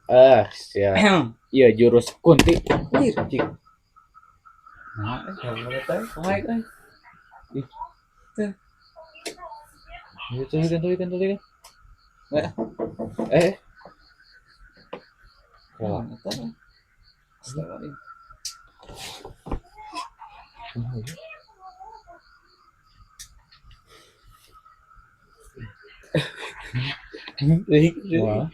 Eh, sia. Iya jurus kunti. Anjir. Cik. Nah, kumaha euy? Ih. Ayo tulikan tulikan tulikan. Eh. Eh. Wah, Eta. Astaga. kumaha ieu? Wah.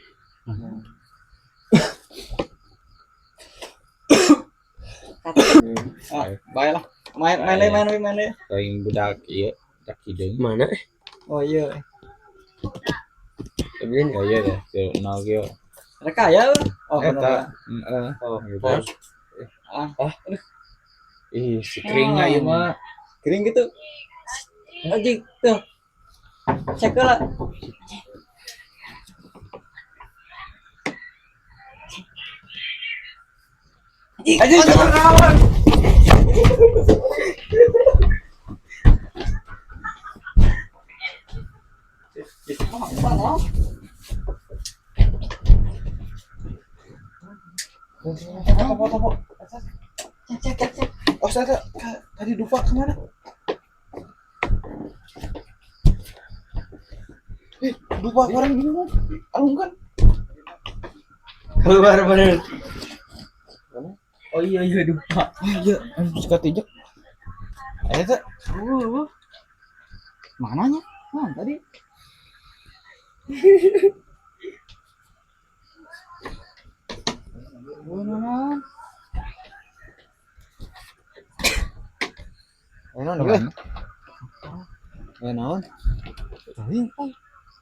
Ah, bae lah. Main main deui, main deui, main deui. Aing budak ieu, budak hideung. Mana? Oh iya. Tapi ini Oh iya deh, si nol kieu. Mereka ya. Oh, Eta. bener. Heeh. Oh, Gitu. pos. Ah, Ih, si keringna ieu mah. Kering gitu. Anjing, tuh. Cek lah. Anjing, anjing. Topo, topo. Cek, cek, cek, cek. Oh, saya tadi dupa kemana? Eh, dupa orang bingung. Alung kan? Keluar bener. Oh iya iya dupa. Ah, iya, anu suka tijek. Ayo teh. Mananya? Mana tadi? Mana? Eh, naon euy? Eh naon?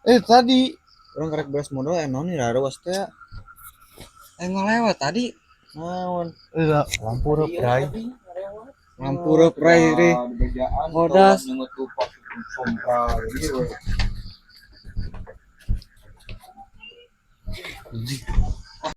Eh, tadi Urang karek beres modal eh naon nih raruas teh. Eh ngelewat tadi. Naon? Eh, lampu reup, Bray. Lampu reup rai ri. Bodas. Nyengut dupa sompral ieu we.